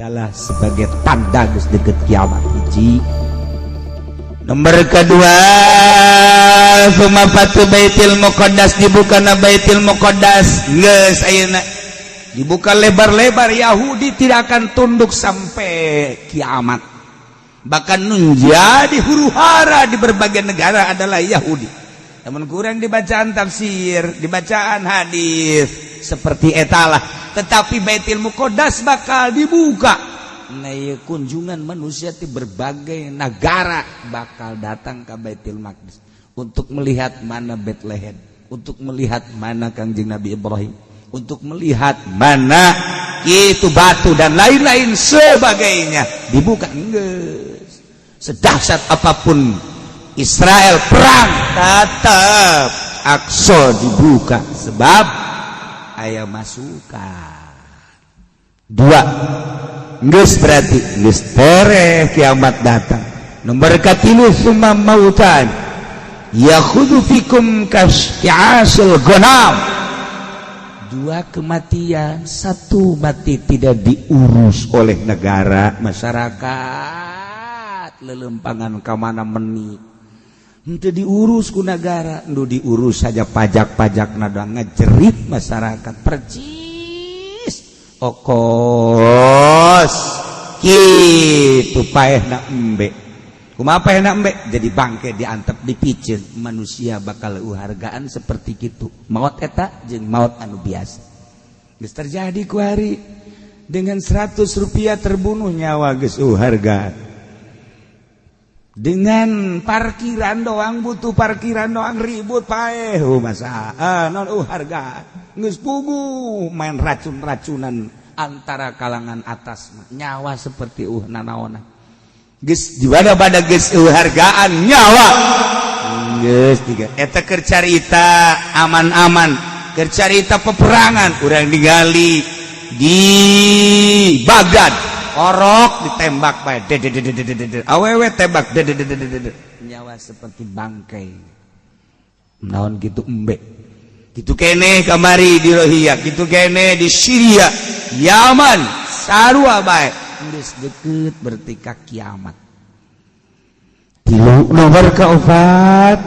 Adalah sebagai tanda geus deket kiamat. Hiji. Nomor kedua, summa fathu Baitil Muqaddas, dibuka na Baitil Muqaddas. Geus ayeuna dibuka lebar-lebar, Yahudi tidak akan tunduk sampai kiamat. Bahkan menjadi huru hara di berbagai negara adalah Yahudi. Namun kurang dibacaan tafsir, dibacaan hadis seperti etalah. Tetapi Baitil Muqaddas bakal dibuka. Nah, kunjungan manusia di berbagai negara bakal datang ke Baitul Maqdis untuk melihat mana Bethlehem, untuk melihat mana Kangjeng Nabi Ibrahim, untuk melihat mana itu batu dan lain-lain sebagainya. Dibuka geus. Sedahsyat apapun Israel perang, tetap Aqsa dibuka sebab aya masukan. Dua geus, berarti geus tereh kiamat datang. Nomor katilu, summa mautan yakhudhu fikum kasya'asil ghanam. Dua kematian, satu mati tidak diurus oleh negara, masyarakat lelempangan ka mana meni henteu diurus ku negara. Nu diurus saja pajak-pajak, nada ngejerit masyarakat percis okos gitu. Paehna embe kumaha? Paehna embe jadi bangke, diantep, dipicen, manusia bakal uhargaan seperti gitu. Maut eta jeung maut anu biasa geus terjadi kuari. Dengan 100 rupiah terbunuh nyawa, geus harga. Dengan parkiran doang, butuh parkiran doang ribut, paeh. Oh, masa non harga geus puguh main racun-racunan antara kalangan atas. Nyawa seperti nanaona geus di pada geus hargaan nyawa geus tiga eta. Keur carita aman-aman, keur carita peperangan, urang digali di Baghdad orok ditembak bae, awewe tembak, nyawa seperti bangkai. Naon gitu embe gitu kene kamari di Rohingya, gitu kene di Syria, Yaman, sarua bae. Geus deket berarti ka kiamat. Tilu. Nomor keempat,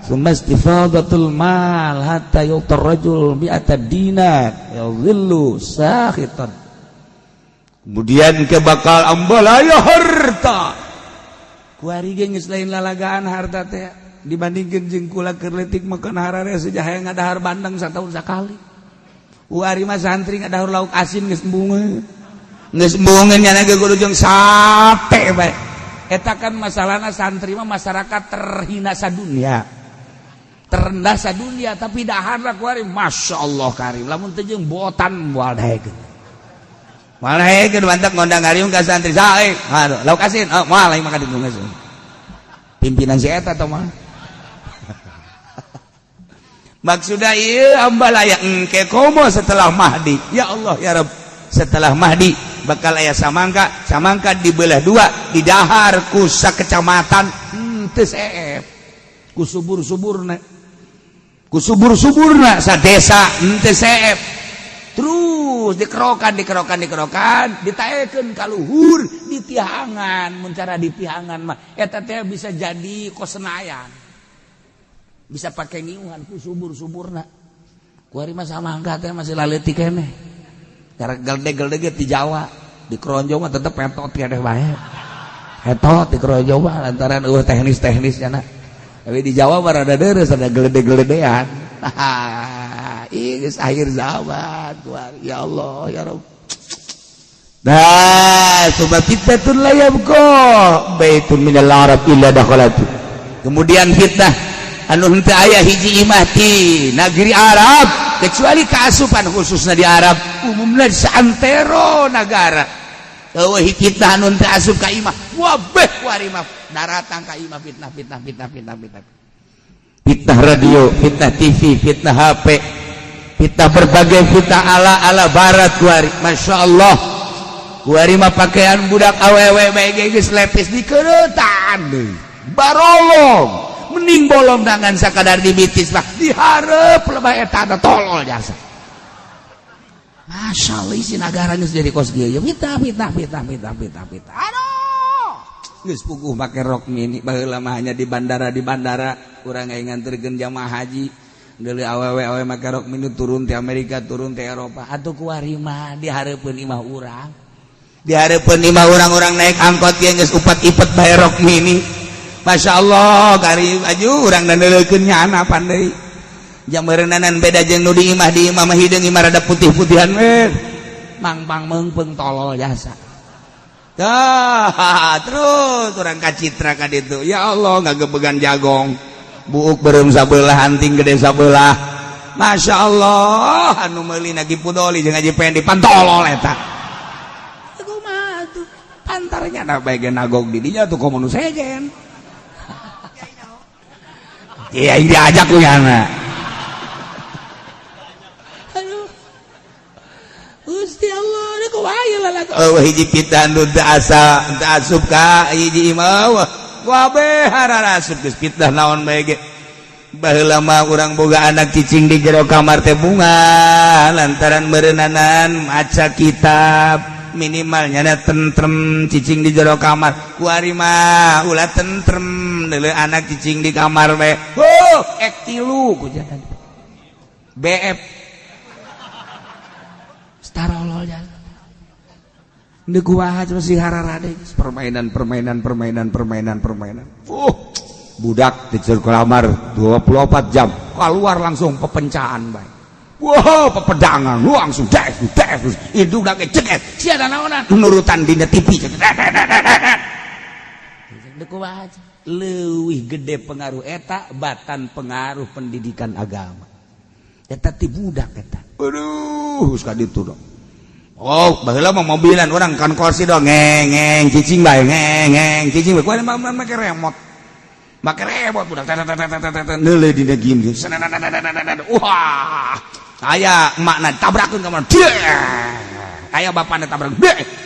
summa istifadatul mal hatta yu'tar rajul mi'ata dinar yadhillu sakhitan. Kemudian ke bakal ambalaya harta. Kuari ge geus lain lalagaan harta teh dibandingkeun jeung kula keur leutik, makan harare sejahaya ngadahar bandeng satahun sakali. Kuari mah santri ngadahar lauk asin geus embungeun, geus embungeun nyana ge kudu jeung sate bae. Eta kan masalahna santri mah masyarakat terhina sadunia, terendah sadunia, tapi daharna kuari Masya Allah karim. Lamun teu jeung botan moal daekeun. Malah daekeun mantap ngondang ngariung ka santri sae. Aduh, lauk asin. Oh, moal aing makan itu geus. Pimpinan si eta tah mah. Maksudnya ieu ambalaya engke komo setelah Mahdi. Ya Allah ya Rabb, setelah Mahdi bakal aya samangka, samangka dibelah dua, didahar ku sakecamatan henteu seep. Ku subur-suburna. Ku subur-suburna sa desa henteu seep. Terus dikerokan, dikerokan, dikerokan, ditaekeun ka luhur, ditihangan. Mun cara ditihangan mah eta teh bisa jadi kosenayan, bisa pakai ngiuhan ku subur-suburna. Kuari mah samangka teh masih laleutik keneh karena gelde-gelde di Jawa. Di Kronjo mah tetep petot keneh bae, hetot di Kronjo mah lantaran eueuh teknis-teknisnya na. Tapi di Jawa mah rada deres, ada gelede-geledean. Ih, geus akhir zaman kuari. Ya Allah ya Rabb. Nah, sebab fitnatun la yabqa baitun minal arab illa dakhalatu. Kemudian fitnah anu henteu aya hiji imah ti negeri Arab kecuali keasupan, khususnya di Arab, umumnya di saantero negara. Eueuh fitnah anu henteu asup ka imah. Wabeh kuari mah daratang ka imah fitnah, fitnah, fitnah, fitnah, fitnah. Fitnah radio, fitnah TV, fitnah HP, fitnah berbagai fitnah ala-ala barat kuari. Masya Allah. Kuari mah pakaian budak awewe bae geus lepis dikeuretan deui. Barolong, mending bolong tangan sakadar dibitis mah dihareup lebah eta tolol jasa. Masya Allah isi nagara geus jadi kos kieu. Fitnah fitnah fitnah fitnah fitnah fitnah. Aduh. Geus puguh make rok mini baheula mah hanya di bandara urang aya nganterkeun jamaah haji. Deuleu awewe-awewe make rok mini turun ti Amerika, turun ti Eropa. Atuh kuari mah di hareupeun imah urang. Di hareupeun imah urang-urang naik angkot ge geus upat-ipet bae rok mini. Masya Allah kari aju urang dandeleukeun nyana pandai. Jam meureunnanan beda jeung nu di imah mah hideung imah rada putih-putihan we. Mangpang meungpeung tolol jasa. Tah, terus urang kacitra ka ditu. Ya Allah ngagebegan jagong. Buuk beureum sabelah anting gede sabelah. Masya Allah anu meuli Haji Pudoli jeung Haji Pendi pantolol eta. Kumaha tuh? Pantarnya na bae ge nagog di dinya tuh komo nu sejen. Iya, diajak ku nyana. Aduh. Gusti Allah, kumaha lalak. Oh, hiji fitnah nu teu asa, teu asup ka hiji imah. Kabeh hararasup geus fitnah naon bae ge. Baheula mah urang boga anak cicing di jero kamar teh bunga lantaran meureunnanan maca kitab minimal nyana tentrem cicing di jero kamar. Kuari mah ulah tentrem deuleu anak cicing di kamar bae. Oh, ek tilu ku jalan. BF starolol jalan. Ndeu kumaha si hararade permainan permainan permainan permainan permainan. Budak di jero kamar 24 jam keluar langsung pepencahan bae. Wow, pepedangan langsung des des indungna ge ceket sia naonan nurutan dina TV. Ndeu kumaha leuwih gede pengaruh eta batan pengaruh pendidikan agama. Eta ti budak eta. Aduh, geus ka ditu dong. Oh, baheula mah mobilan urang kan kursi dong ngeng ngeng cicing bae ngeng ngeng cicing bae. Kuari mah make remote. Make remote budak neuleuh dina game. Wah, aya emakna tabrakeun ka mana. Aya bapana tabrak.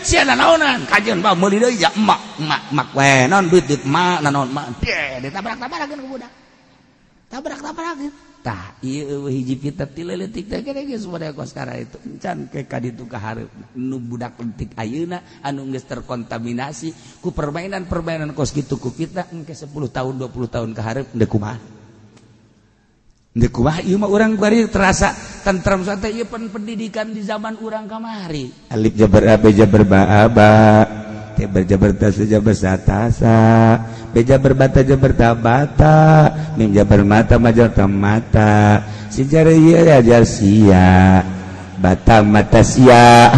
Sia naonan? Kajeun ba meuli deui ya emak, emak, emak we naon duit duit emak naon emak. Ditabrak-tabrakeun ku budak. Tabrak-tabrakeun. Tah, ieu hiji fitnah ti leutik teh gede geus model kos kara itu. Encan ke ka ditu ka hareup nu budak leutik ayeuna anu geus terkontaminasi ku permainan-permainan kos kitu ku fitnah engke 10 tahun 20 tahun ka hareup deuk kumaha. Deuk kumaha ieu mah urang bari terasa tentrem teh ieu pendidikan di zaman urang kamari. Alif jabar a b jabar ba a ba T jabar ta sa jabar sa ta sa B jabar bata jabar ta bata mim jabar mata ma jabar ta mata si jar ya jar sia bata mata sia.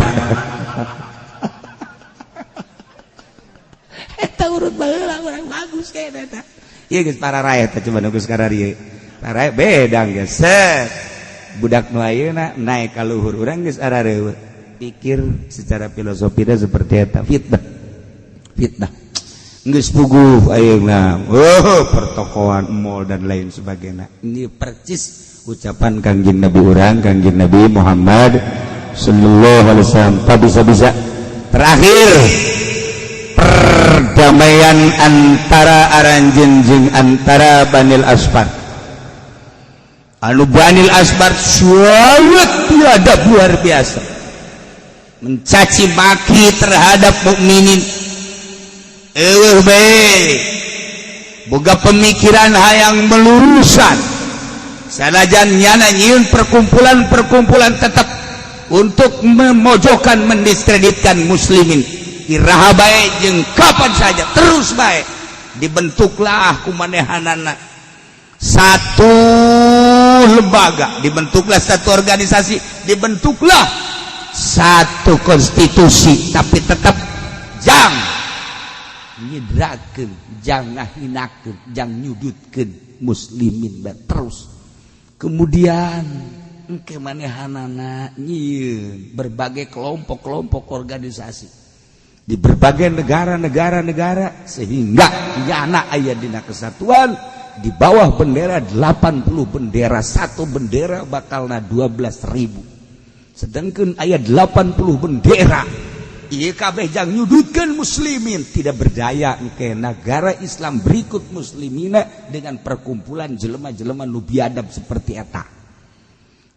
Eta urut baheula urang bagus kayak eta. Ieu geus para rakyat teh coba geus kararieu. Para rakyat beda geus. Budak nu ayeuna naik ka luhur urang geus arareueuh. Pikir secara filosofi seperti eta fitnah. Fitnah. Geus puguh ayeuna. Oh, pertokoan mall dan lain sebagainya. Ini percis ucapan Kangjeng Nabi urang, Kangjeng Nabi Muhammad sallallahu alaihi wasallam. Tak bisa-bisa. Terakhir perdamaian antara aranjeun jeung antara Banil Asfar. Anu Banil Asfar sangat biadab luar biasa. Mencaci maki terhadap mukminin. Eueuh bae. Boga pemikiran hayang melurusan. Sanajan nyana nyieun perkumpulan-perkumpulan tetap untuk memojokkan, mendiskreditkan muslimin. Iraha bae jeung kapan saja terus bae dibentuklah kumanehanana satu lembaga, dibentuklah satu organisasi, dibentuklah satu konstitusi, tapi tetap jang nyidrakeun, jang ngahinakeun, jang nyudutkeun muslimin bae terus. Kemudian engke manehanana nyieun berbagai kelompok-kelompok organisasi di berbagai negara-negara negara sehingga nyana aya dina kesatuan di bawah bendera 80 bendera, satu bendera bakalna 12.000. Sedangkan aya 80 bendera ieu kabeh jang nyudutkeun muslimin, tidak berdaya engke negara Islam berikut muslimina dengan perkumpulan jelema-jelema nu biadab seperti eta.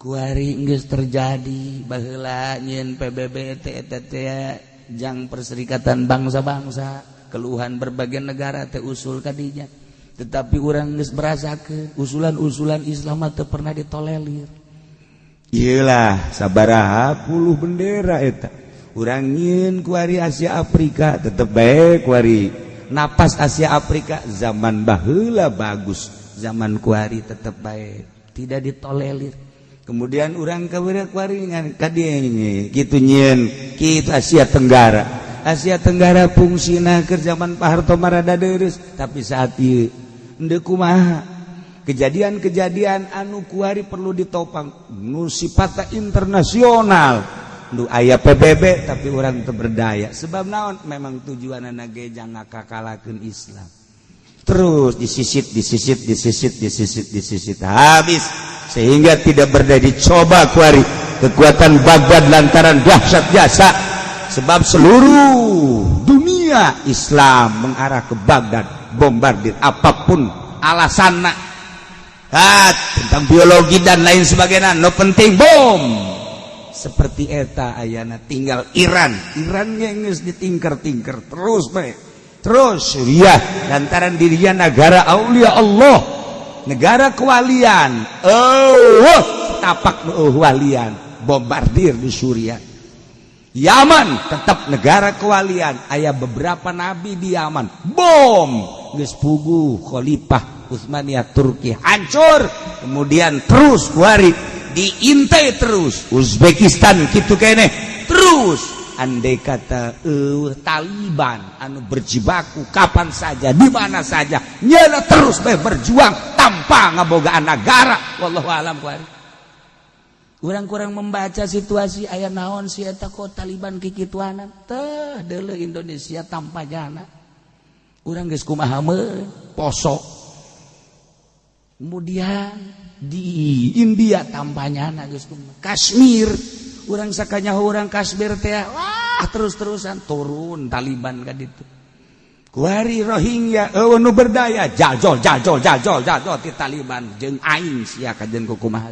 Kuari geus terjadi baheula nyieun PBB teh eta teh jang Perserikatan Bangsa-Bangsa, keluhan berbagai negara teh usul kadinya. Tetapi urang geus merasakeun usulan-usulan Islam teu pernah ditolerir. Iyalah sabaraha puluh bendera eta. Urang nyieun kuari Asia Afrika tetep bae kuari napas Asia Afrika zaman baheula bagus, zaman kuari tetep bae tidak ditolerir. Kemudian urang kuari ngan gitu nyieun kitu Asia Tenggara. Asia Tenggara fungsina keur zaman Pak Harto marada deureuh, tapi saat ieu henteu kumaha kejadian-kejadian anu kuari perlu ditopang nu sifatna internasional, nu aya PBB tapi urang teu berdaya. Sebab naon? Memang tujuanna ge jang ngakakalakeun Islam. Terus disisit, disisit, disisit, disisit, disisit habis sehingga tidak berdaya. Dicoba kuari kekuatan Baghdad lantaran dahsyat jasa, sebab seluruh dunia Islam mengarah ke Baghdad, bombardir apapun alasanna, tentang biologi dan lain sebagainya, no penting bom. Seperti eta ayana tinggal Iran. Iran geus ditingker-tingker terus bae, terus Suriah lantaran dirinya negara aulia Allah, negara kewalian, oh tapak nu walian, bombardir di Suriah. Yaman tetap negara kewalian, aya beberapa nabi di Yaman, bom. Geus puguh Khalifah Utsmaniyah Turki hancur, kemudian terus kuari diintai terus Uzbekistan gitu kene terus. Andai kata Taliban anu berjibaku kapan saja di mana saja, nyala terus bae berjuang tanpa ngabogaan negara, wallahu alam. Kuari urang kurang membaca situasi aya naon si eta kok Taliban kikituanan teh. Deuleu Indonesia tanpa jana urang geus kumaha poso. Kemudian di India tampanya geus kumaha, Kashmir urang sakanyaho urang Kashmir teh, wah terus-terusan turun Taliban ka ditu. Kuari Rohingya eueuh nu berdaya, jajol jajol jajol jajol ti Taliban jeung aing sia kajen kumaha.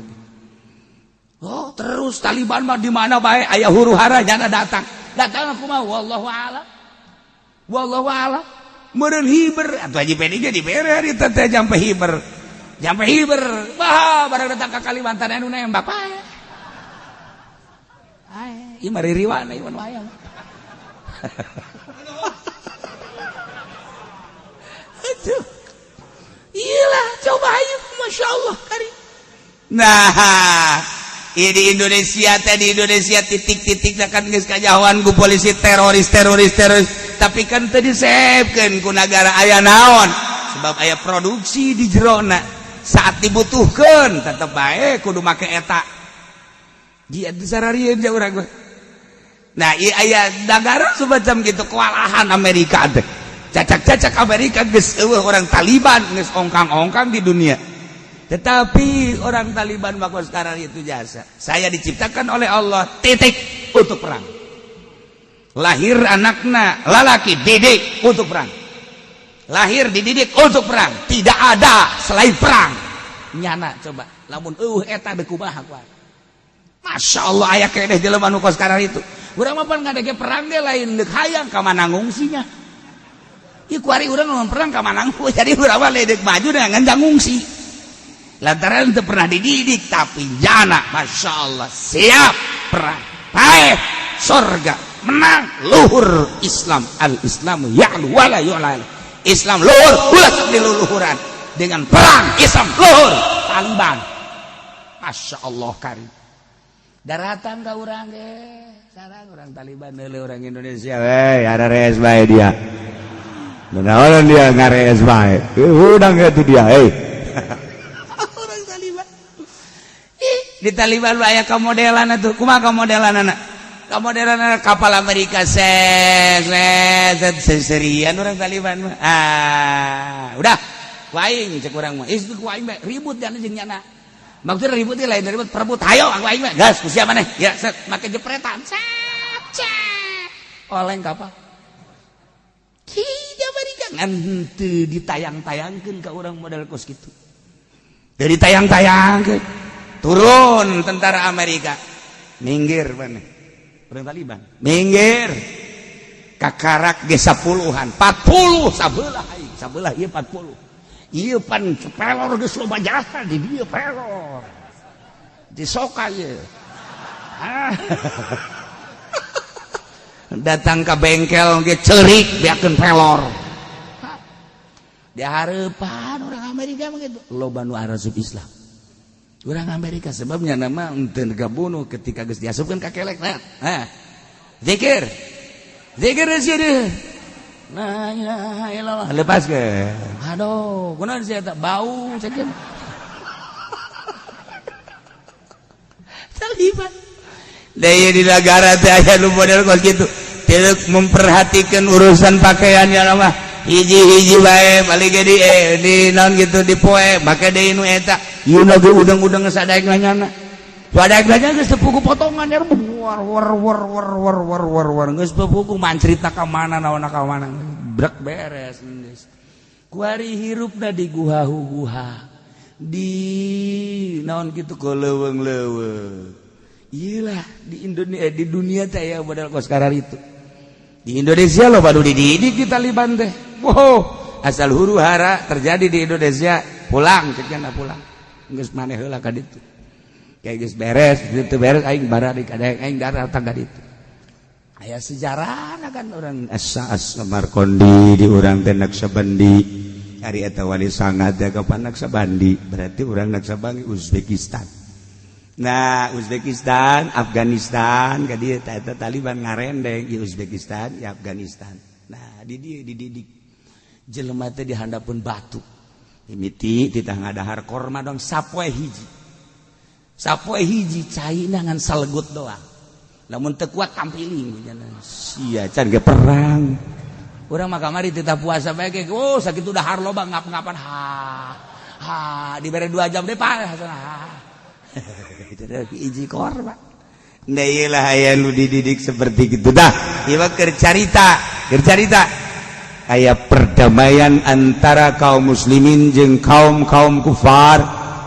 Oh terus Taliban mah di mana bae aya huru hara jana datang. Datang aku mah wallahu a'lam. Wallahu a'lam. Meureun hiber atuh Haji Pedi ge dibere hari teh jampe hiber. Jampe hiber. Wah, barang datang ka Kalimantan anu nembak bae. Ae, ieu mah ririwana ieu mah aya. Aduh. Iyalah, coba ayo Masya Allah kari. Nah, di Indonesia teh, di Indonesia titik-titik kan geus kajahoan ku polisi teroris teroris teroris, tapi kan teu disebkeun ku nagara aya naon, sebab aya produksi di jerona saat dibutuhkeun tetep bae kudu make eta dia disararieun ja urang. Nah, ieu aya nagara semacam gitu kewalahan Amerika teh, cacak-cacak Amerika geus eueuh orang Taliban geus ongkang-ongkang di dunia. Tetapi orang Taliban bakal sekarang itu jasa. Saya diciptakan oleh Allah titik untuk perang. Lahir anakna lalaki didik untuk perang. Lahir dididik untuk perang. Tidak ada selain perang. Nyana coba. Lamun eueuh eta deuk kumaha kuat. Masya Allah aya keneh jelema nu kos sekarang itu. Urang mah pan ngadege perang ge lain deuk hayang ka mana ngungsinya. Ieu kuari urang ngomong perang ka mana ngungsi. Jadi urang mah deuk maju dengan ngungsi. Lantaran itu pernah dididik, tapi jana Masya Allah siap perang, paeh sorga menang luhur Islam. Al Islamu ya'lu wala yu'la, Islam luhur ulah sok diluluhuran dengan perang Islam luhur Taliban. Masya Allah kari daratan ka urang ge sarang orang Taliban deuleu orang Indonesia we ararees bae dia. Naon dia ngarees bae udang itu dia hei. Orang Taliban. Ih, di Taliban aya kamodelan atuh. Kumaha kamodelanana? Kamodelan kapal Amerika set set seserian orang Taliban mah. Ah, udah. Ku aing cek urang mah. Ih, ku aing bae ribut dan jeung nyana. Maksudnya ribut lain ribut perebut. Hayo aku aing mah gas ku sia maneh. Ya set make jepretan. Set set. Oleng kapal. Di Amerika ngan teu ditayang-tayangkeun ka urang model kos kitu. Dari tayang-tayangkeun. Turun tentara Amerika, minggir mana orang Taliban, minggir. Kakarak ge 10-an, 40 sabelah aing, sabelah ieu 40. Ieu pan pelor geus loba jasa di dieu pelor. Disoka ieu. Ah. Datang ke bengkel ge ceurik beakeun pelor. Di hareupan orang Amerika mah gitu. Loba nu arasup Islam. Orang Amerika sebabnya nama henteu gabunuh ketika geus diasupkeun ka kelek nah. Hah. Zikir. Zikir sih. La ilaha illallah. Lepas ke. Aduh, kunaon sia eta bau sakieu. Taliban. Daya di negara teh aya nu model kos kitu. Tidak memperhatikan urusan pakaiannya mah. Hiji-hiji bae balik ge di naon gitu di poe make deui nu eta. Ieu na ge udang-udang sadaek nanyana. Sadaek nanya geus teu potongan ya war war war war war war war war geus teu mancrit ka mana naon ka mana. Brek beres geus. Kuari hirupna di guha-guha. Di naon kitu ko leuweung-leuweung. Iyalah di Indonesia, di dunia teh aya model kos karar itu. Di Indonesia loh baru dididik di Taliban teh. Wow, asal huru hara terjadi di Indonesia, pulang ceknya pulang. Geus maneh heula ka ditu. Kayak geus beres, ditu beres aing baradik ada aing datang ka ditu. Aya sejarah kan orang Asa Samarkondi di urang teh Naksabandi. Ari eta wali sanga teh kapan Naksabandi, berarti urang Naksabandi Uzbekistan. Nah, Uzbekistan, Afghanistan, ka dieu eta Taliban ngarendeng di Uzbekistan, di Afghanistan. Nah, di dieu dididik jelema teh di handapeun batu. Mimiti titah ngadahar korma dong sapoe hiji. Sapoe hiji caina ngan salegut doang. Lamun teu kuat tampiling sia can ge perang. Urang mah kamari titah puasa bae ge, oh sakitu dahar loba ngap-ngapan ha. Ha dibere 2 jam deh pak. Jadi hiji korma. Nah iyalah aya nu dididik seperti gitu dah. Ieu mah keur carita, keur carita. Aya perdamaian antara kaum muslimin jeung kaum-kaum kufar.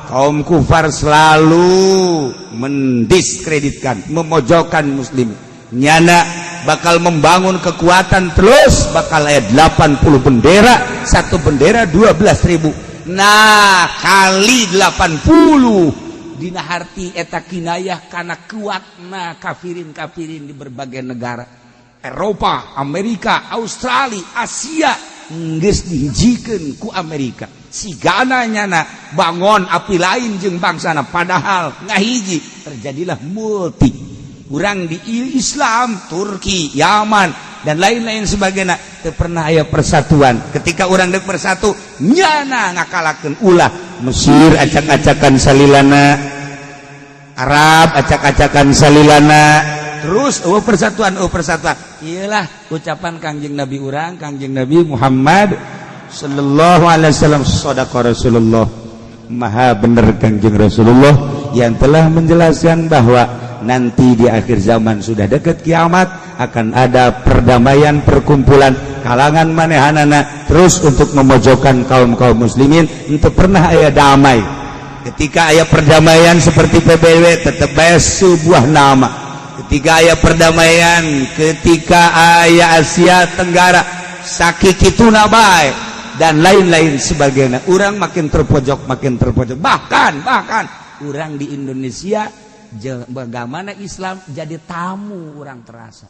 Kaum kufar selalu mendiskreditkan, memojokkan muslim. Nyana bakal membangun kekuatan terus, bakal aya 80 bendera, satu bendera 12.000. Nah, kali 80 dina harti eta kinayah kana kuatna kafirin-kafirin di berbagai negara. Eropa, Amerika, Australia, Asia geus dihijikeun ku Amerika. Sigana nyana bangun api lain jeung bangsana padahal ngahiji terjadilah multi. Urang di Islam, Turki, Yaman dan lain-lain sebagainya teu pernah aya persatuan. Ketika urang deuk bersatu nyana ngakalakeun ulah Mesir acak-acakan salilana, Arab acak-acakan salilana, terus oh persatuan, oh persatuan. Iyalah ucapan Kangjeng Nabi urang, Kangjeng Nabi Muhammad sallallahu alaihi wasallam, sadaqa Rasulullah. Maha bener Kangjeng Rasulullah yang telah menjelaskan bahwa nanti di akhir zaman sudah dekat kiamat akan ada perdamaian, perkumpulan kalangan manehanana terus untuk memojokkan kaum-kaum muslimin untuk pernah aya damai. Ketika aya perdamaian seperti PBB tetap bae sebuah nama. Ketika aya perdamaian, ketika aya Asia Tenggara sakituna bae dan lain-lain sebagainya. Urang makin terpojok, makin terpojok. Bahkan urang di Indonesia bagaimana Islam jadi tamu urang terasa.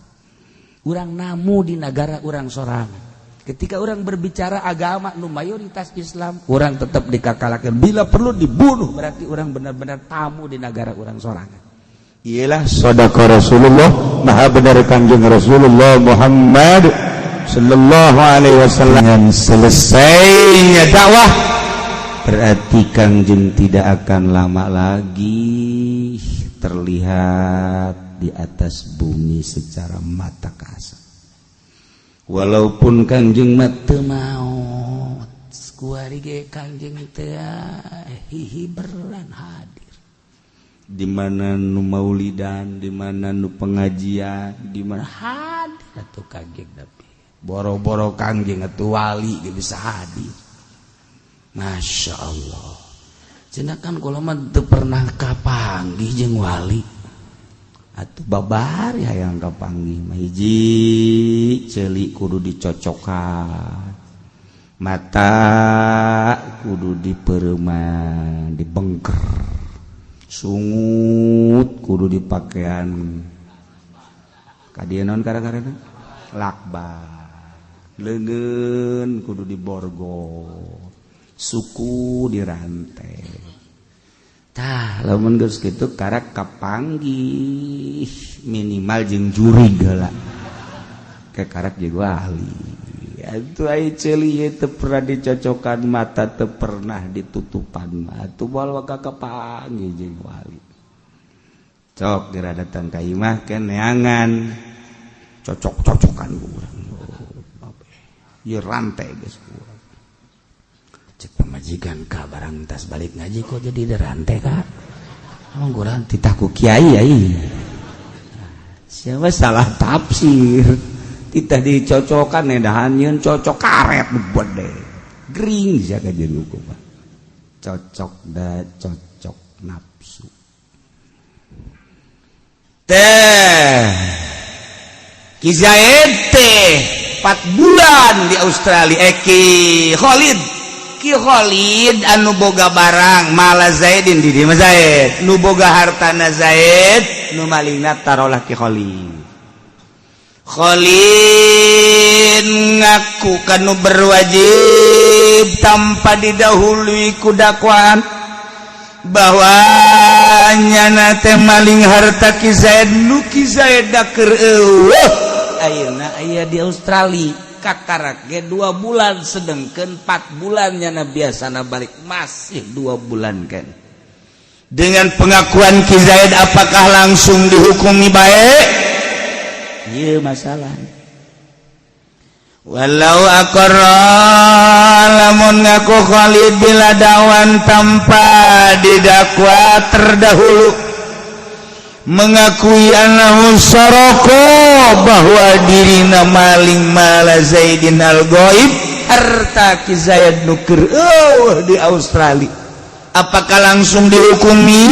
Urang namu di negara urang sorangan. Ketika orang berbicara agama nu mayoritas Islam, orang tetap dikakalakan. Bila perlu dibunuh, berarti orang benar-benar tamu di negara orang sorangan. Iyalah sadaqa Rasulullah, maha benar Kangjeng Rasulullah Muhammad sallallahu alaihi wasallam. Selesainya dakwah berarti Kangjeng tidak akan lama lagi terlihat di atas bumi secara mata kasar. Walaupun Kangjeng mah teu maot, kuari ge Kangjeng teh hihiberan hadir. Di mana nu maulidan, di mana nu pengajian, di mana hadir atuh Kangjeng Nabi. Boro-boro Kangjeng atuh wali ge bisa hadir. Masya Allah. Cenah kan kula mah teu pernah kapanggih jeung wali. Atuh babari hayang kapanggih mah, hiji ceuli kudu dicocokan, mata kudu dipereuman, dibengker, sungut kudu dipakean ka dieu naon gara-garana lakban, leungeun kudu diborgol, suku dirantai. Tah, lamun geus kitu karak kapanggih minimal jeung jurig heula ke karak jeung wali. Atuh ai ceuli teu pernah dicocokan, mata teu pernah ditutupan, atuh moal waka kapanggih jeung wali. Cok geura datang ka imah ke neangan cocok-cocokan ku urang. Ieu rantai geus ku urang. Cek pamajikan, "Ka barang tas balik ngaji kok jadi rantai, Kak?" "Emang kurang titah ku kiai." Ai siapa salah tafsir, titah dicocokan nedahan nyeun cocok karet bede gering sia ka jeung hukum cocok da cocok nafsu teh. Ki Zaid teh 4 bulan di Australia. Eh, Ki Khalid, Ki Khalid anu boga barang mala Zaidin di dieu mah Zaid nu boga hartana, Zaid nu malingna tarolah Ki Khalid. Khalid ngaku kanu berwajib tanpa didahului ku dakwaan bahwa nyana teh maling harta Ki Zaid, nu Ki Zaid da keur euweuh ayeuna aya di Australia kakarak ge 2 bulan, sedengkeun 4 bulan nyana biasana balik, masih 2 bulan kan. Dengan pengakuan Ki Zaid, apakah langsung dihukumi baik? Iya, masalah. Walau aqarra, lamun ngaku Khalid, bila dakwan, tanpa didakwa terdahulu, mengakui annahu saroko, bahwa dirina maling, mala Zaidin al goib, harta Ki Zaid nu keur euweuh di Australia, apakah langsung dihukumi?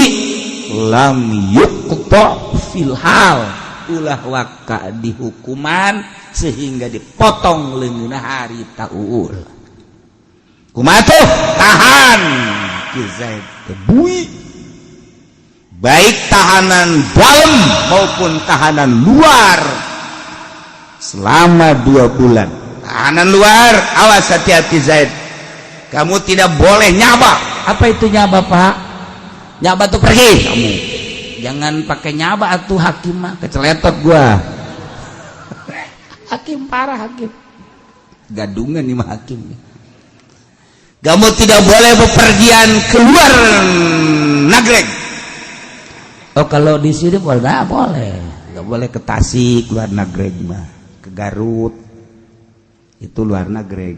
Lam yuqta fil hal, ulah waka dihukuman sehingga dipotong leungeunna harita uul. Kumaha tuh? Tahan Ki Zaid tebui, baik tahanan dalam maupun tahanan luar, selama 2 bulan. Tahanan luar, awas, hati-hati Zaid, kamu tidak boleh nyaba. Apa itu nyaba, Pak? Nyaba tuh pergi kamu, jangan pakai nyaba atuh. Hakim mah keceletot gua, hakim parah, hakim gadungan nih mah hakim. Kamu tidak boleh bepergian keluar Nagreg. Oh, kalau di sini boleh nggak? Boleh. Nggak boleh ke Tasik, luar Nagreg mah. Ke Garut itu luar Nagreg.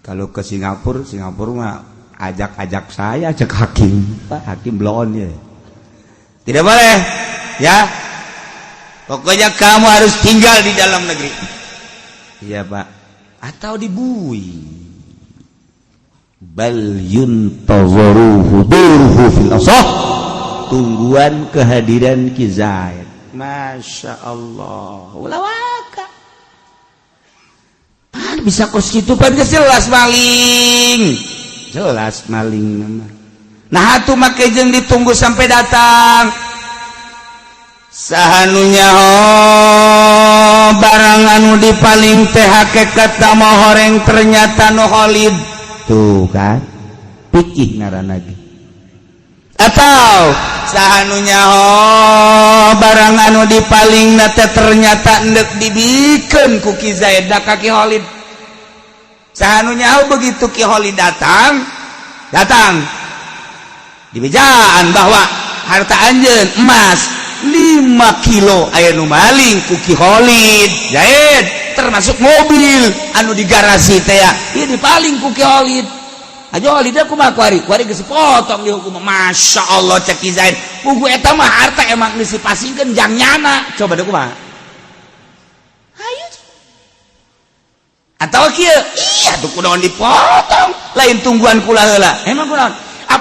Kalau ke Singapura, Singapura mah ajak-ajak saya, ajak hakim, Pak hakim belon ya. Tidak boleh, ya. Pokoknya kamu harus tinggal di dalam negeri. Iya, Pak. Atau dibui. Bal yuntazaru huduruhu fil asah, tungguan kehadiran Ki Zaid. Masya Allah, ulah waka. Pan bisa kos kitu, pan geus jelas maling, jelas maling nama. Nah, atuh make jeung ditunggu sampai datang. Saha nu nyaho barang anu dipaling teh hakikat mah horeng ternyata nu Khalid? Tuh kan, pikih ngaranna ge. Atau saha nu nyaho barang anu dipaling teh ternyata endek dibikeun ku Ki Zaid ka Ki Khalid? Saha nu nyaho? Begitu Ki Khalid datang, datang dibejaan bahwa harta anjeun emas 5 kilo aya nu maling ku Ki Khalid Zaid, termasuk mobil anu di garasi teh ya, ieu dipaling ku Ki Khalid. Aja Khalid kumaha kuari? Kuari geus potong dihukum. Masya Allah, cek Ki Zaid, pugu eta mah harta emang geus dipasingkeun jang nyana. Coba deh, kumaha? Hayu. Atau kieu, iya tuh, kunaon dipotong? Lain tungguan kula heula. Emang kunaon?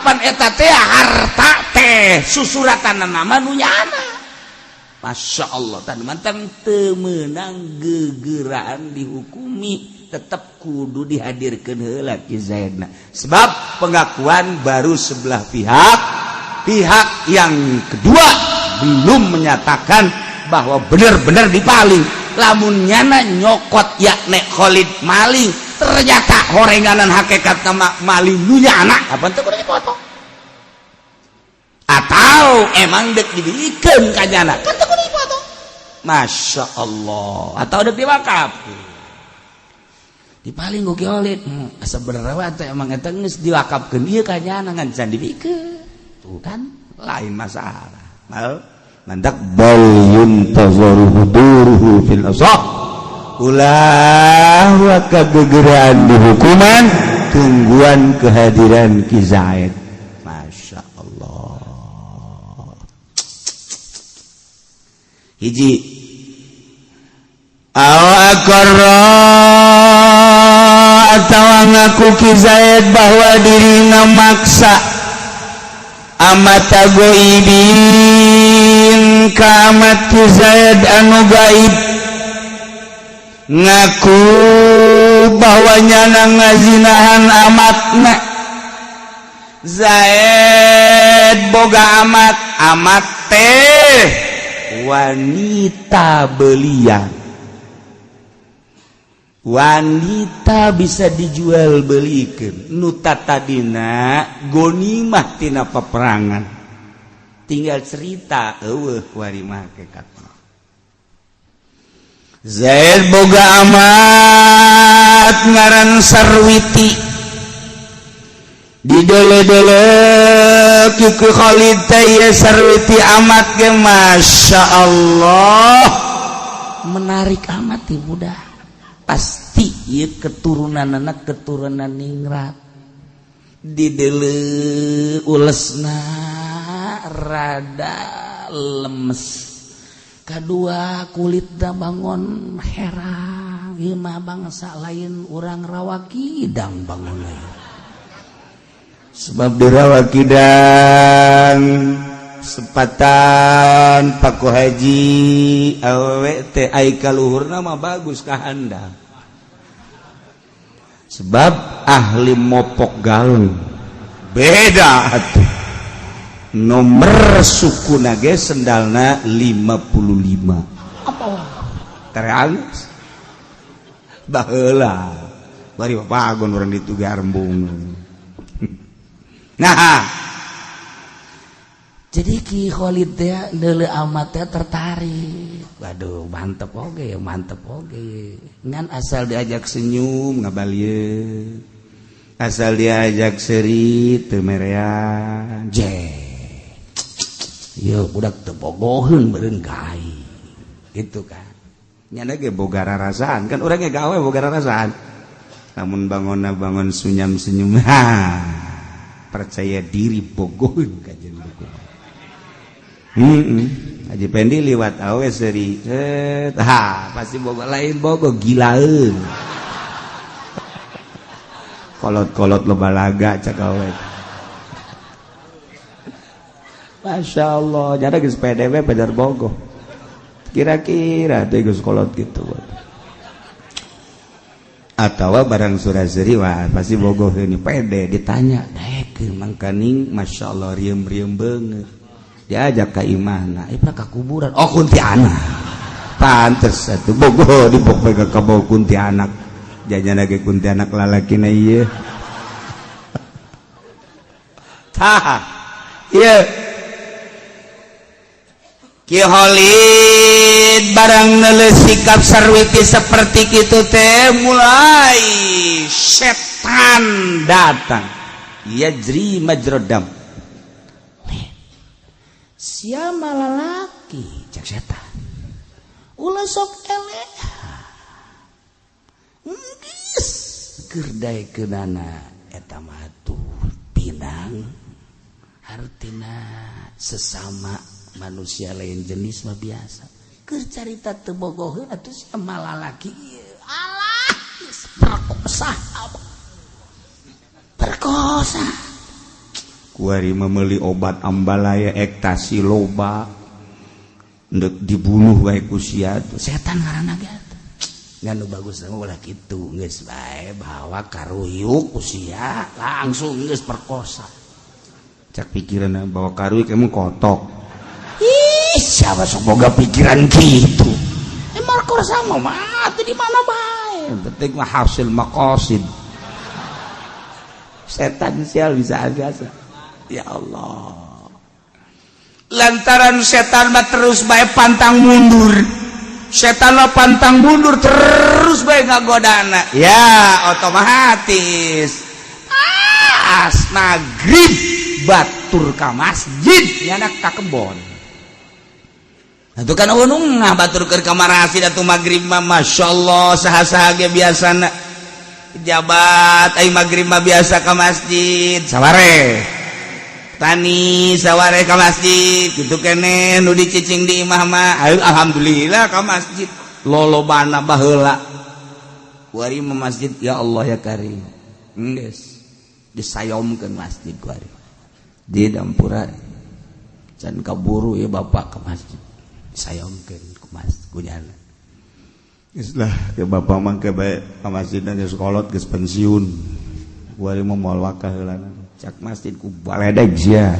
Apan eta teh harta teh susuratan nama nu nyana. Masya Allah, tan mantang teu meunang gegeraan dihukumi, tetap kudu dihadirkeun heula Ki Zaidna. Sebab pengakuan baru sebelah pihak, pihak yang kedua belum menyatakan bahwa benar-benar dipaling. Lamun nyana nyokot yakne Khalid maling, ternyata horenganan hakikat nama maling nu nyana, apa teu kudu dipotong? Atau emang dek dibikeun ka nyana, kan teu kudu dipotong. Masya Allah, atau dek diwakaf. Dipaling ku Ki Khalid, asa bener we teh emang eta geus diwakafkeun ieu ka nyana ngan can dibikeun. Tuh kan lain masalah. Mal mandak bal yuntazaru huduruhu fil asah. Ulah wa kagegeraan dihukuman, tungguan kehadiran Ki Zaid. Masya Allah. Hiji aw aqarra atawa ngaku Ki Zaid bahwa dirina maksa amata goibin ka amat Ki Zaid anu gaib, ngaku bahwa nyana ngazinahan amatna. Zaid boga amat, amat teh wanita belian, wanita bisa dijual belikan, nu tadina gonimah tina peperangan, tinggal cerita eueuh kuari mah hakikat. Zaid boga amat ngaran Sarwiti, didele-dele ku Khalid teh ieu Sarwiti amat ge Masya Allah menarik amat ieu budak, pasti ieu keturunan anak keturunan ningrat. Didele ulesna rada lemes, kadua kulitna bangon herang, ieu mah bangsa lain urang Rawa Kidang bangon lain. Sebab di Rawa Kidang sepatan Paku Haji awewe teh ai kaluhurna mah bagus ka handap. Sebab ahli mopok gaung beda atuh. Nomor suku nage sendalna 55. Apa? Terus baheula bari bapagon urang ditu ge arembung. Nah, jadi Ki Khalid teh deuleu amat teh tertarik. Waduh, mantep oge, mantep oge. Ngan asal diajak senyum ngabalieun. Asal diajak seuri teu merean. Je. Ieu budak teu bogoheun meureun ka aing. Gitu kan. Nyana ge boga rarasaan kan urang ge gawe boga rarasaan. Lamun bangonna bangon sunyam-senyum. Ha. Percaya diri bogoheun ka jeung bogoh. Haji Pendi liwat awe seuri. Set, ha, pasti bogo lain bogo gilaeun. Kolot-kolot loba laga cak awe. Masya Allah, jadi geus PDW bener bogo. Kira-kira teh geus kolot gitu. Atawa barang surah seuri wah pasti bogoh ini pede ditanya, daekeun mangkaning Masya Allah rieum-rieum beungeut. Diajak ka imahna, eh ka kuburan. Oh kuntianak. Pantes atuh bogoh dibok bae ka bau kuntianak. Jajana ge kuntianak lalakina ieu. Tah. Ieu Ki Khalid barang neuleuh sikap Sarwiti seperti kitu teh mulai setan datang. Yajri majrodam. Siapa lalaki cek setan. Ulah sok eleh. Geus keur daekeunana eta mah tuh pinang hartina sesama manusia lain jenis mah biasa. Keur carita teu bogoheun atuh sama lalaki ieu. Alah, geus perkosa. Perkosa. Kuari memeuli obat ambalaya ektasi loba ndek dibunuh wae ku sia setan ngaranna ge atuh. Ngan nu bagus mah ulah kitu geus bae bawa karuyuk ku sia langsung geus perkosa. Cak pikiran bawa karuyuk emang kotok. Ih, siapa sok boga pikiran kitu. Markosa mah mati di mana bae. Penting mah hasil maqasid. Setan sial bisa biasa. Ya Allah. Lantaran setan mah terus bae pantang mundur. Setan mah pantang mundur terus bae ngagodana. Ya, otomatis. As maghrib batur ka masjid nyanak ka kebon. Itu kan unung batur keur ka marasid atuh maghrib mah masyaallah saha-saha ge biasana. Pejabat ai maghrib mah biasa ka masjid saware. Tani saware ka masjid kitu keneh nu dicicing di imah mah alhamdulillah ka masjid lolobana baheula. Kuari mah masjid ya Allah ya Karim. Geus disayomkeun masjid kuari. Di dampura can kaburu ya bapak ke masjid. Sayongkeun ku mas kunyana. Geus lah ke bapak mah ke bae ka masjidna geus kolot geus pensiun. Kuari mah moal wakah heulana. Cak masjid ku baledeg sia.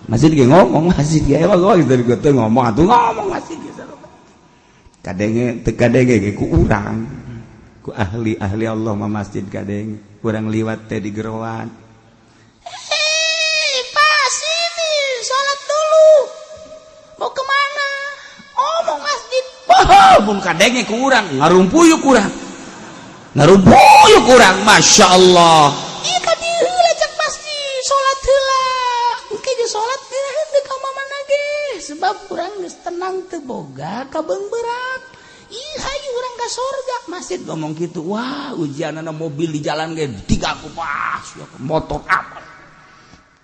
Masjid ge ngomong masjid ge emang gua geus dari teu ngomong atuh ngomong masjid ge kadenge teu kadenge ge ku urang. Ku ahli-ahli Allah mah masjid kadenge. Kurang liwat teh di geroan. Hei, Pak, sini salat dulu. Mau kemana? Oh, mau masjid. Wah, mun kadenge ku urang ngarumpuyuk urang. Ngarumpuyuk urang, Masya Allah. Iya ka dieu heula cek masjid, salat heula. Engke ge salat geura deuk ka mana ge. Sebab urang geus tenang teu boga kabeungberat. Ih, hayu urang ka sorga. Masjid ngomong gitu. Wah, ujianana mobil di jalan ge tiga ku pas, motor apa.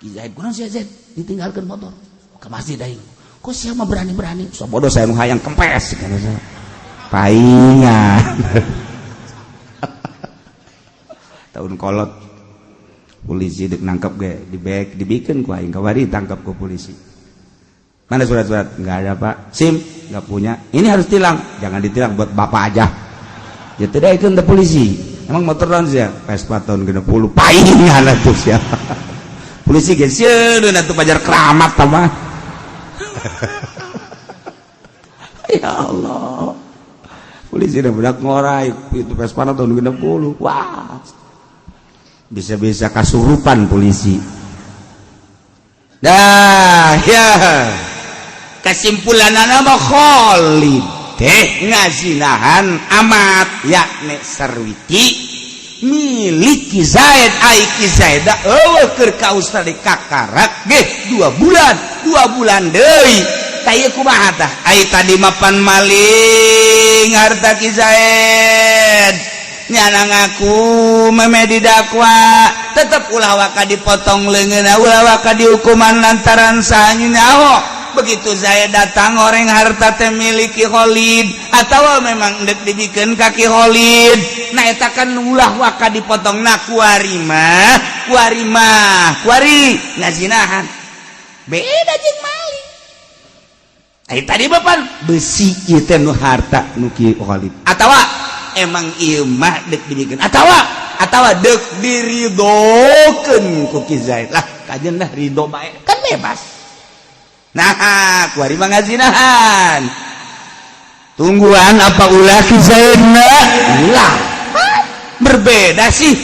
Ki Zaid kunaon sia Zaid ditinggalkeun motor ke masjid aing. Kok sia mah berani-berani? So bodoh saya nu hayang kempes kana saya. Paingan. Tahun kolot polisi dek nangkep ge dibek dibikeun ku aing kawari tangkap ku polisi. Mana surat-surat? Enggak ada, Pak. SIM enggak punya. Ini harus tilang. Jangan ditilang buat bapak aja. Ya tidak itu untuk polisi. Emang motor tahun sia? Vespa tahun 60. Paingan atuh sia. Polisi ge sieun atuh pajar keramat mah. Ya Allah. Polisi udah budak ngorai itu Vespa tahun 60. Wah. Bisa-bisa kasurupan polisi. Dah, ya. Kesimpulan mah Khalid teh ngazinahan amat yakni Sarwiti miliki Zaid ai Ki Zaid eueuh keur ka Australia kakarak ge 2 bulan 2 bulan deui tah ieu kumaha tah ai tadi mapan maling harta Ki Zaid nyana ngaku meme didakwa tetep ulah waka dipotong leungeunna ulah waka dihukuman lantaran sahanya nyaho. Begitu saya datang orang harta teh miliki Khalid atau memang ndek dibikeun ka Ki Khalid nah eta kan ulah waka dipotong na kuari mah kuari mah kuari ngazinahan beda jeung maling. Ai tadi bapan besi ieu teh nu harta nu Ki Khalid atawa emang ieu mah dek dibikeun atawa dek diridokeun ku Ki Zaid lah kajeun lah ridho bae kan bebas. Nah, kuari mah ngazinahan. Tungguan apa ulah Ki Zaidna? Ulah. Berbeda sih.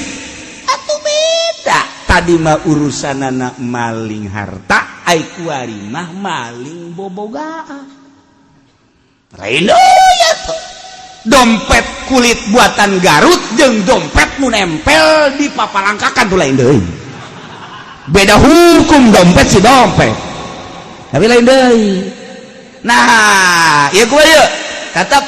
Atuh beda. Tadi mah urusanana maling harta, ai kuari mah maling bobogaan. Lain ya tuh. Dompet kulit buatan Garut jeung dompet nu nempel di papalangkakan tuh lain deui. Beda hukum dompet si dompet. Tapi lain deui. Nah, ieu kumaha ieu? Tetap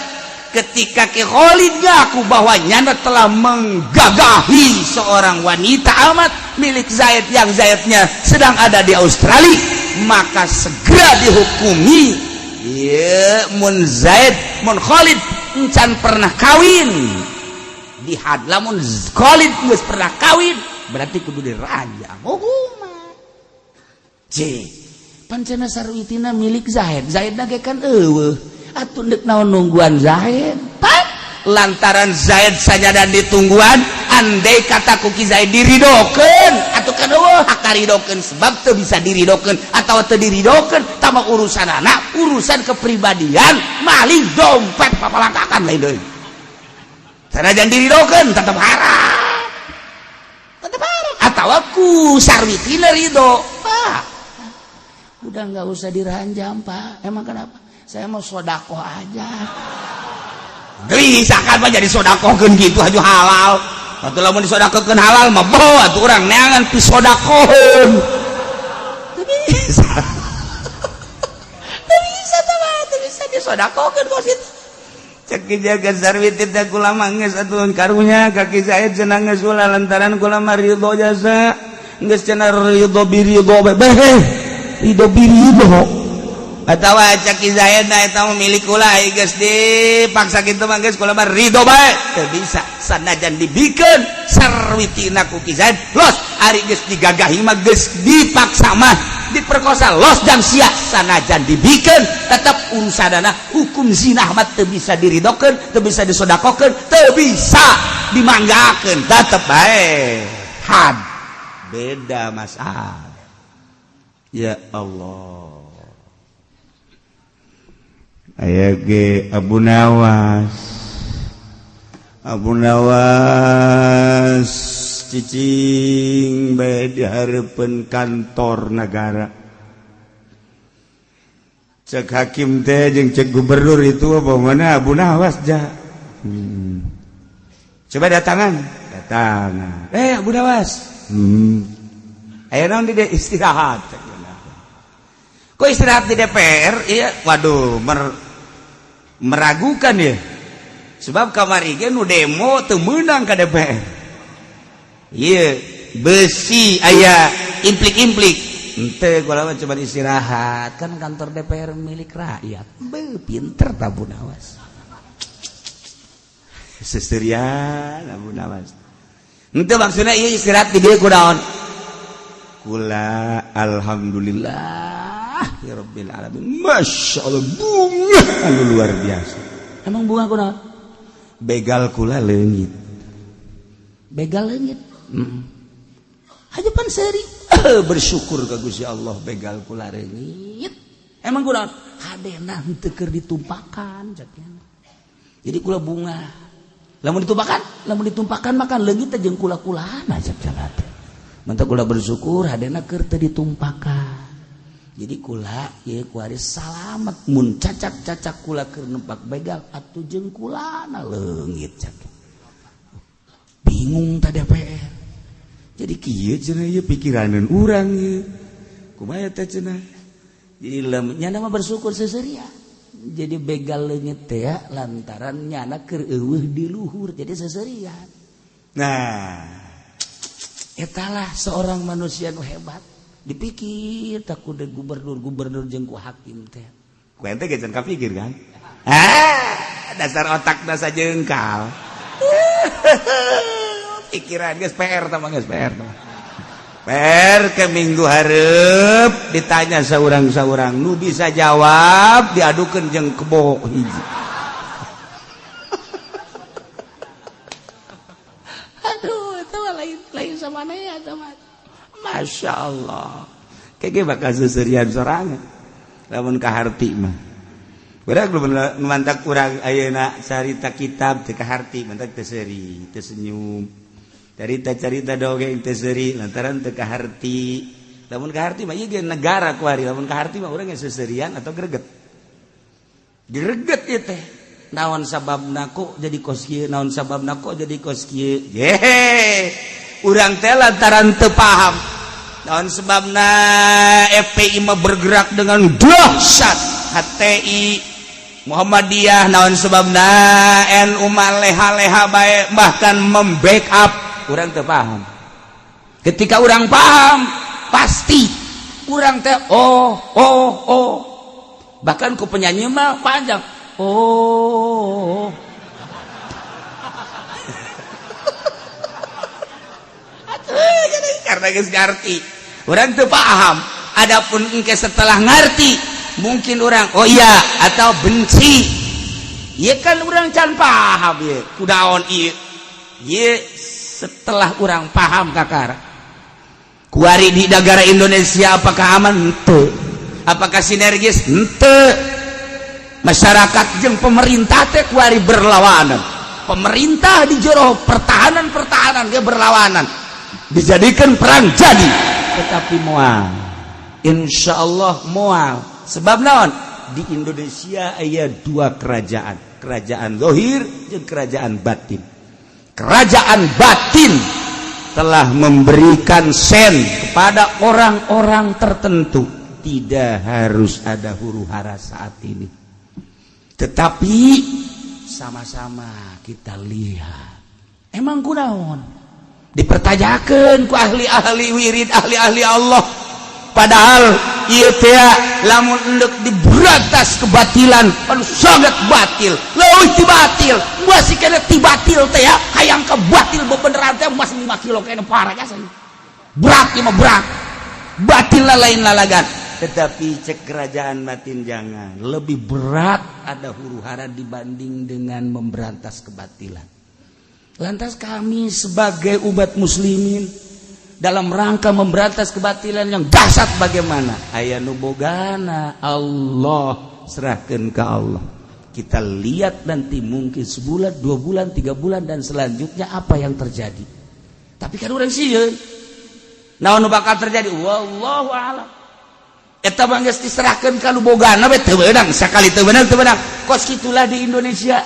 ketika Ki Khalid ngaku bahwa nyana telah menggagahi seorang wanita amat milik Zaid yang Zaidnya sedang ada di Australia, maka segera dihukumi. Ieu mun Zaid, mun Khalid encan pernah kawin. Di had lamun Khalid geus pernah kawin, berarti kudu dirajam hukuman. C pancena sarwitina milik Zaid, Zaid ge kan eueuh atuh deuk naon nungguan Zaid. Pak lantaran Zaid sajadan ditungguan, andai kata ku Ki Zaid diridokeun atuh kan eueuh hak karidokeun sebab teu bisa diridokeun atawa teu diridokeun tama urusan anak, urusan kepribadian, maling dompet papalangkakan lain deui. Sanajan diridokeun tetep haram. Tetep haram atawa ku sarwitina ridho. Pak, udah nggak usah diranjam, Pak. Emang kenapa? Saya mau sodakoh aja. Gelisah kan mah jadi sodakohkeun kitu haju halal. Atuh lamun disodakohkeun halal mah boh atuh urang neangan pisodakoheun. Teu bisa. Teu bisa teh mah, teu bisa disodakohkeun kos kitu. Cek Ki Jaga Sarwiti teh kula mah geus atuh karunya ka Ki Zaid cenah geus ulah lantaran kula mah ridho jasa. Geus cenah ridho biridho beh. Ridho biridho. Atawa cek Ki Zaid na eta mah milik kula geus dipaksa kitu mah geus kula mah ridho bae. Teu bisa sanajan dibikeun sarwitina ku Ki Zaid los ari geus digagahi mah geus dipaksa mah diperkosa los dan sia sanajan dibikeun tetep urusanana hukum zina mah teu bisa diridokeun, teu bisa disodakokeun, teu bisa dimanggakeun, tetep bae had beda masalah. Ya Allah. Aya ge Abu Nawas. Abu Nawas cicing bae di hareupeun kantor negara. Cek hakim teh jeung cek gubernur itu apa mana Abu Nawas ja. Coba datangan, datangan. Abu Nawas. Aya naon di dieu istirahat. Kok istirahat di DPR? Iya, waduh, meragukan ya. Sebab kamari ge nu demo teu meunang ka DPR. Iya, besi aya implik-implik. Ente kula mah cuma istirahat, kan kantor DPR milik rakyat. Beuh, pinter ta Abu Nawas. Seserian Abu Nawas. Ente maksudna ieu istirahat di dieu kunaon? Kula alhamdulillah ya rabbil alamin. Masya Allah bunga anu luar biasa. Emang bunga kunaon? Begal kula leungit. Begal leungit. Haja pan seuri bersyukur ka Gusti Allah begal kula leungit. Emang kunaon? Hadena henteu keur ditumpakan cek. Jadi kula bunga. Lamun ditumpakan makan leungit teh jeung kula-kulana cek teh. Mantap kula bersyukur hadena keur teu ditumpakan. Jadi kula ieu kuari salamet mun cacak-cacak kula keur nempak begal atuh jeung kulana leungit cek. Bingung ta DPR. Jadi kieu cenah ieu pikiraneun urang ieu. Kumaha teh cenah? Jadi lamun nyana mah bersyukur seseuria. Jadi begal leungit teh lantaran nyana keur eueuh di luhur jadi seserian. Nah, etalah seorang manusia nu hebat. Dipikir tak kudu gubernur-gubernur jeung ku hakim teh. Ku ente ge can kapikir kan? Ah, dasar otak dasa jengkal. Pikiran geus PR tah mah geus PR tah. PR ke minggu hareup ditanya saurang-saurang nu bisa jawab diadukeun jeung kebo hiji. Aduh, eta mah lain sama ya sama. Masya Allah. Kayaknya bakal seserian sorangan. Lamun kaharti mah. Urang belum mantak urang ayeuna carita kitab teu kaharti, mantak teu seuri, teu senyum. Carita-carita dongeng teu seuri lantaran teu kaharti. Lamun kaharti mah ieu ge negara kuari, lamun kaharti mah urang seserian atau greget. Greget ieu teh. Naon sababna kok jadi kos kieu, naon sababna kok jadi kos kieu. Yehe. Urang teh lantaran teu paham. Naon sebabna FPI mah bergerak dengan dahsyat, HTI Muhammadiyah naon sebabna NU mah leha-leha bae bahkan membackup, urang teu paham. Ketika urang paham, pasti urang teh oh oh oh. Bahkan ku penyanyi mah panjang. Oh. Atuh jadi karena geus ngarti. Urang teu paham. Adapun engke setelah ngerti mungkin orang, oh iya, atau benci. Iya kan, orang can paham ya kudaon iya. Iya, setelah orang paham kakara kuari di negara Indonesia, apakah aman? Henteu. Apakah sinergis? Henteu. Masyarakat jeung pemerintah teh kuari berlawanan. Pemerintah di jero pertahanan, pertahanan dia berlawanan, dijadikan perang jadi. Tetapi moal, insya Allah moal. Sebab naon? Di Indonesia aya dua kerajaan, kerajaan zohir dan kerajaan batin. Kerajaan batin telah memberikan sen kepada orang-orang tertentu. Tidak harus ada huru hara saat ini, tetapi sama-sama kita lihat. Emang kunaon dipertanyakan ku ahli-ahli wirid, ahli-ahli Allah? Padahal ieu teh lamun endek diberantas kebatilan anu sangat batil, leuwih ti batil, masih kena ti batil teh ya. Hayang ke batil bebeneran teh masih 5 kilo kena, parah jasa berat mah, berat batil lah, lain lalagan. Tetapi cek kerajaan batin, jangan, lebih berat ada huru hara dibanding dengan memberantas kebatilan. Lantas kami sebagai umat muslimin dalam rangka memberantas kebatilan yang dahsyat bagaimana? Aya nu bogana Allah, serahkan ke Allah. Kita lihat nanti mungkin sebulan, 2 bulan, 3 bulan, dan selanjutnya apa yang terjadi. Tapi kan orang sieun. Naon bakal terjadi? Wallahu a'lam. Eta mah geus diserahkeun ka nu bogana we, teu beunang sakali, teu beunang, teu beunang. Kos kitulah di Indonesia.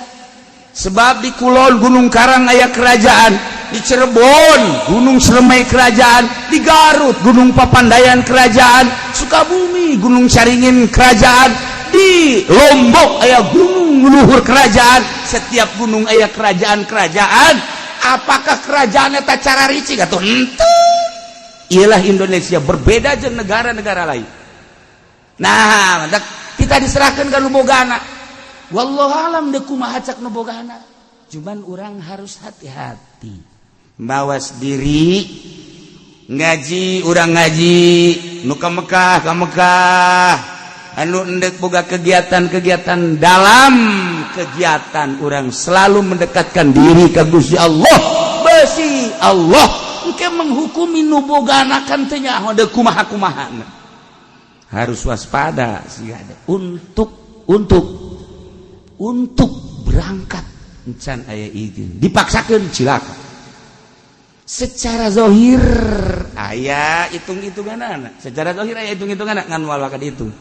Sebab di Kulon Gunung Karang aya kerajaan, di Cirebon Gunung Ciremai kerajaan, di Garut Gunung Papandayan kerajaan, Sukabumi Gunung Caringin kerajaan, di Lombok aya Gunung Luhur kerajaan. Setiap gunung aya kerajaan-kerajaan. Apakah kerajaan eta cara ricik atau henteu? Ialah Indonesia berbeda jeung negara-negara lain. Nah, kita diserahkan ke nu bogana. Wallahu alam deuk kumaha cak nu bogana. Cuman orang harus hati-hati, mawas diri, ngaji. Urang ngaji, nu ka Mekah ka Mekah, anu endek boga kegiatan-kegiatan, dalam kegiatan orang selalu mendekatkan diri ke Gusti Allah. Besi Allah engke menghukumi nu bogana kan teu nyaho deuk kumaha-kumaha. Harus waspada sih ada untuk berangkat encan aya izin, dipaksakan cilaka. Secara zohir aya hitung-hitungan, secara zohir aya hitung-hitungan, ngan moal bakal dihitung.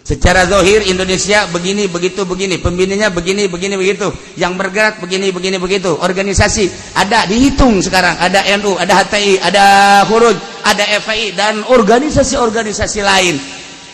Secara zohir Indonesia begini, begitu, begini, pembinanya begini, begini, begitu, yang bergerak begini, begini, begitu, organisasi ada dihitung. Sekarang ada NU, ada HTI, ada Huruj, ada FPI, dan organisasi-organisasi lain.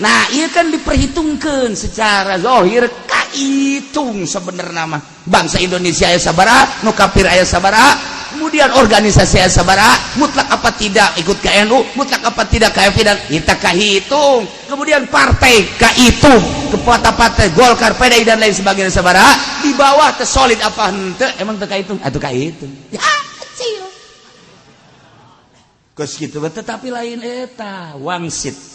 Nah, iya kan diperhitungkan secara zohir, kahitung sebenarnya mah bangsa Indonesia aya sabaraha, nu kafir aya sabaraha, kemudian organisasi aya sabaraha, mutlak apa tidak ikut ke NU, mutlak apa tidak ke FPI, dan kita kahitung. Kemudian partai kahitung, kepala partai Golkar, PDI, dan lain sebagainya sabaraha, di bawah teh solid apa henteu, emang teu kahitung atuh? Kahitung ya kecil kos gitu. Tetapi lain eta wangsit.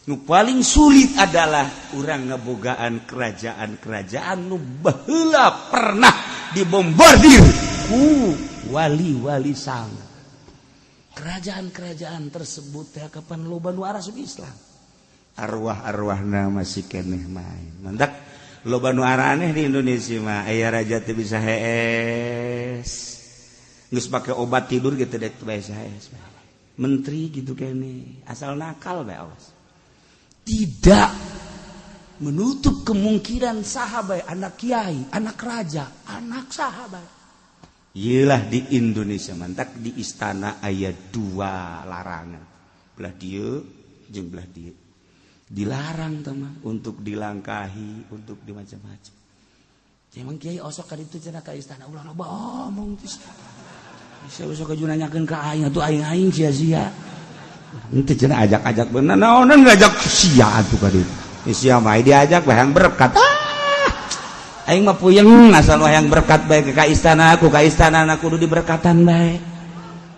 Nu paling sulit adalah orang ngebogaan kerajaan-kerajaan nu baheula pernah dibombardir ku wali-wali sang. Kerajaan-kerajaan tersebut ya kapan loba nu arasup Islam, arwah-arwahna masih keneh main. Mantak loba nu araneh di Indonesia mah, aya raja teu bisa hees, geus pake obat tidur gitu dek teu bisa hees. Menteri gitu kene, asal nakal bae awas. Tidak menutup kemungkinan sahabat anak kiai, anak raja, anak sahabat. Yelah di Indonesia, mantak di istana aya dua larangan. Belah dia jeung belah dia. Dilarang teman untuk dilangkahi, untuk di macam-macam. Emang kiai osok ka ditu cenah ka istana, ulah loba omong. Bisa osok ka nanyakeun ka aing atuh, aing-aing sia-sia. Henteu cenah, ajak-ajak bener naonan ngajak sia atuh ka ditu. Sia mah diajak hayang berkat. Ah, aing mah puyeng, asal hayang berkat bae ka istana, aku ka istana kudu diberkatan bae.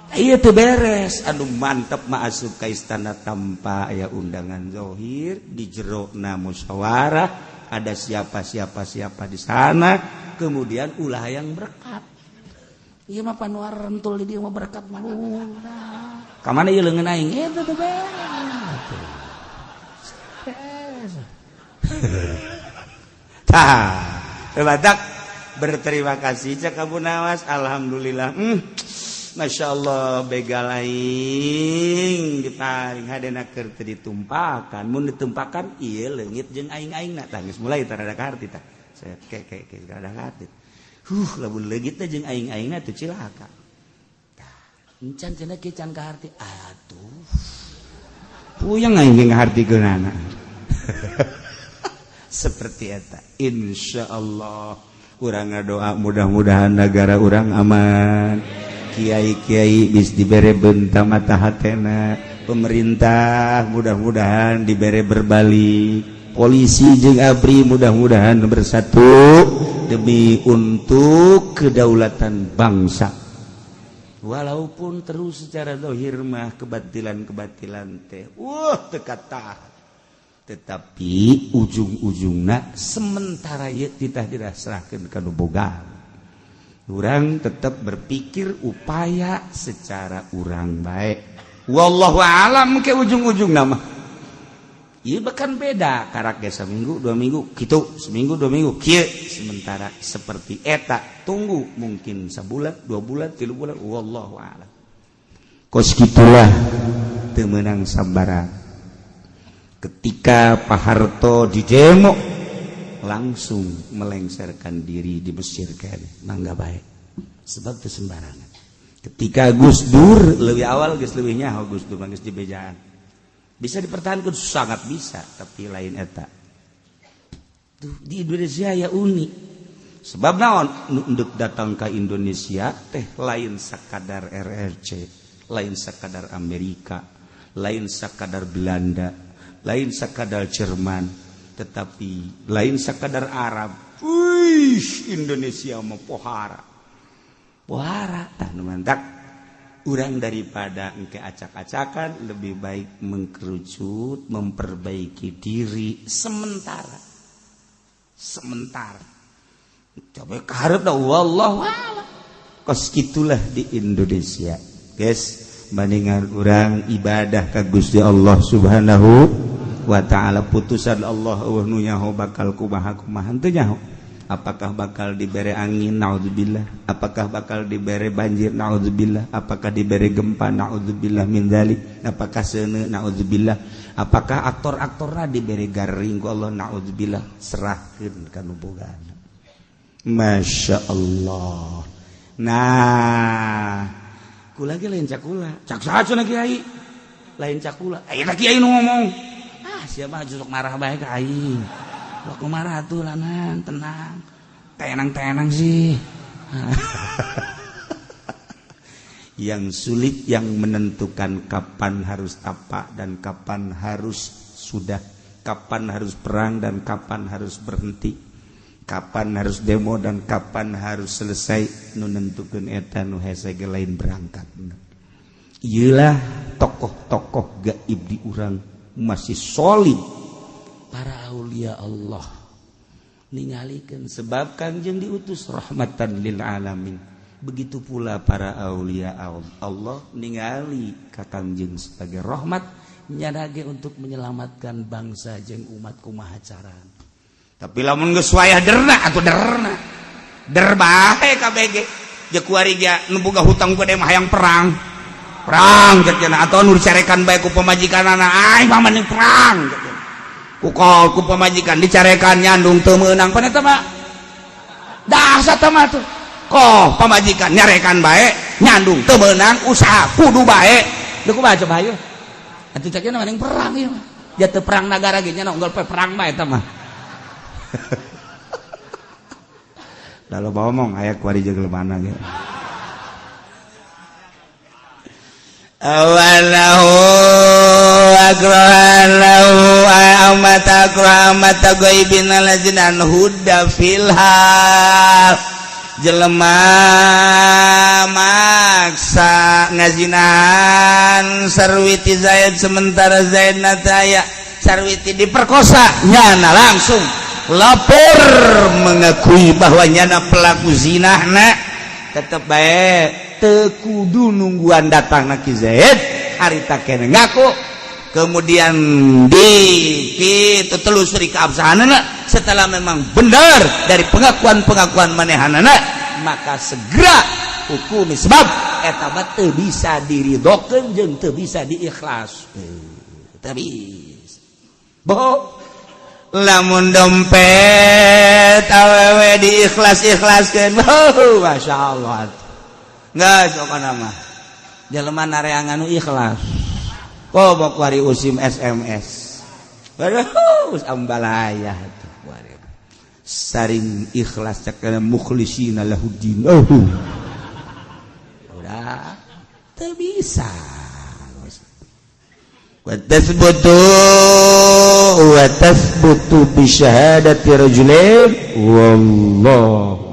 Iya, teu beres. Anu mantep mah asup ka istana tanpa aya undangan zohir, di jerona musyawarah, ada siapa siapa siapa di sana, kemudian ulah yang berkat. Ieu mah panuar rentul di dieu mah berkat mah. Ka mana ieu leungeun aing? Eta teu beres. Tah, badak berterima kasih cak Abu Nawas, alhamdulillah. Masya Allah, begal aing diparing hadena keur teu ditumpakan. Mun ditumpakan ieu leungit jeung aing-aingna. Tah, geus mulai tarada kaharti tah. Saya ke ke ke tarada kaharti. Lamun leungit teh jeung aing-aingna teu cilaka. Tah, encan cenah kieu can kaharti. Atuh. Puyeng aing ge ngahartikeunana. Seperti eta. Insyaallah urang ngadoa mudah-mudahan negara urang aman. Kiai-kiai bis dibere benta mata hatena, pemerintah mudah-mudahan dibere berbalik, polisi jeung ABRI mudah-mudahan bersatu demi untuk kedaulatan bangsa. Walaupun terus secara zahir mah kebatilan-kebatilan teh teu katahan, tetapi ujung-ujungna sementara ieu titah dirasahkeun ka nu boga. Urang tetap berpikir upaya secara urang baik. Wallahu alam ke ujung-ujung nama. Iya bahkan beda karak ge seminggu 2 minggu gitu, seminggu 2 minggu kieu, sementara seperti eta tunggu mungkin sebulan, 2 bulan, 3 bulan, wallahu alam. Kos gitulah, teu meunang sambarang. Ketika Pak Harto di demo langsung melengserkan diri di Mesir kan, mangga baik sebab itu sembarangan. Ketika Gus Dur lebih awal, geus leuwih nyaho Gus Dur, geus dibejaan bisa dipertahankan, sangat bisa, tapi lain eta. Tuh di Indonesia ya unik sebab naon, untuk datang ke Indonesia teh lain sakadar RRC, lain sakadar Amerika, lain sakadar Belanda, lain sakadar Jerman, tetapi lain sekadar Arab. Wih, Indonesia mau pohara pohara. Tah, nu mantak urang daripada engke acak-acakan lebih baik mengkerucut, memperbaiki diri sementara, sementara coba kaharep dah, wallahu a'lam. Kos gitulah di Indonesia, guys. Bandingan urang ibadah ka Gusti Allah Subhanahu wa ta'ala. Putusan Allah euweuh nu nyaho bakal kumaha kumaha, teu nyaho apakah bakal dibere angin, naudzubillah, apakah bakal dibere banjir, naudzubillah, apakah dibere gempa, naudzubillah min dzalik, apakah seuneu, naudzubillah, apakah aktor-aktorna dibere garing ku Allah, naudzubillah. Serahkeun ka nu bogana. Masya Allah. Nah, kula ge lain cakula cak saha cenah kiai lain cakula. Aya kiai nu ngomong, "Ah, siapa sok marah bae ka aing." Aku marah tuh lanan, tenang, tenang tenang sih. Yang sulit yang menentukan kapan harus tapak dan kapan harus sudah, kapan harus perang dan kapan harus berhenti, kapan harus demo dan kapan harus selesai, nu nentukeun eta nu hese ge lain berangkat. Iyalah, tokoh-tokoh gaib di urang masih solid, para aulia Allah ningalikeun, sebab Kangjeng diutus rahmatan lil alamin. Begitu pula para aulia Allah ningali ka Kangjeng sebagai rahmat nyadage untuk menyelamatkan bangsa jeung umat kumaha carana. Tapi lamun geus wayah derna atuh derna der bae KBG jeung kuari ge nu boga hutang gede mah hayang perang perang cek atau nu dicarekan bae ku pamajikanana, aing mah mending perang cek. Ku kol ku pamajikan dicarekan, nyandung teu meunang, pan eta mah dahsyat mah tuh. Koh pamajikan nyarekan bae, nyandung teu meunang, usaha kudu bae. Deuk kumaha coba hayu atuh cek mending perang ieu mah. Ya teu perang nagara ge nya, unggal perang mah eta mah. Lalu ngomong aya kuari jeung mana ge. Awalahu akrahalahu amata akrahamata ghaibin alazinan huda fil hal jelema. Nyana maksa ngazinahan Sarwiti Zaid, sementara Zaid nataya. Sarwiti diperkosa, nyana langsung lapor mengakui bahwa nyana pelaku zina. Na tetep baik, teu kudu nungguan datang Ki Zaid. Harita kene ngaku, kemudian di itu telusuri keabsahanana. Setelah memang benar dari pengakuan-pengakuan manehanana, maka segera hukumi, sebab eta mah teu bisa diridokeun jeung teu bisa diikhlas, teu bisa. Bohong lamun dompet awewe diikhlas ikhlaskeun. Oh, masya Allah, nggak sok mah jelema nareangan nu ikhlas. Kok kuari usim SMS. Waduh, ambalaya tuh kuari. Saring ikhlas cakana mukhlisina lahuddin. Oh. Udah, teu bisa. Wa tathbutu bi syahadati rajulain, wallahu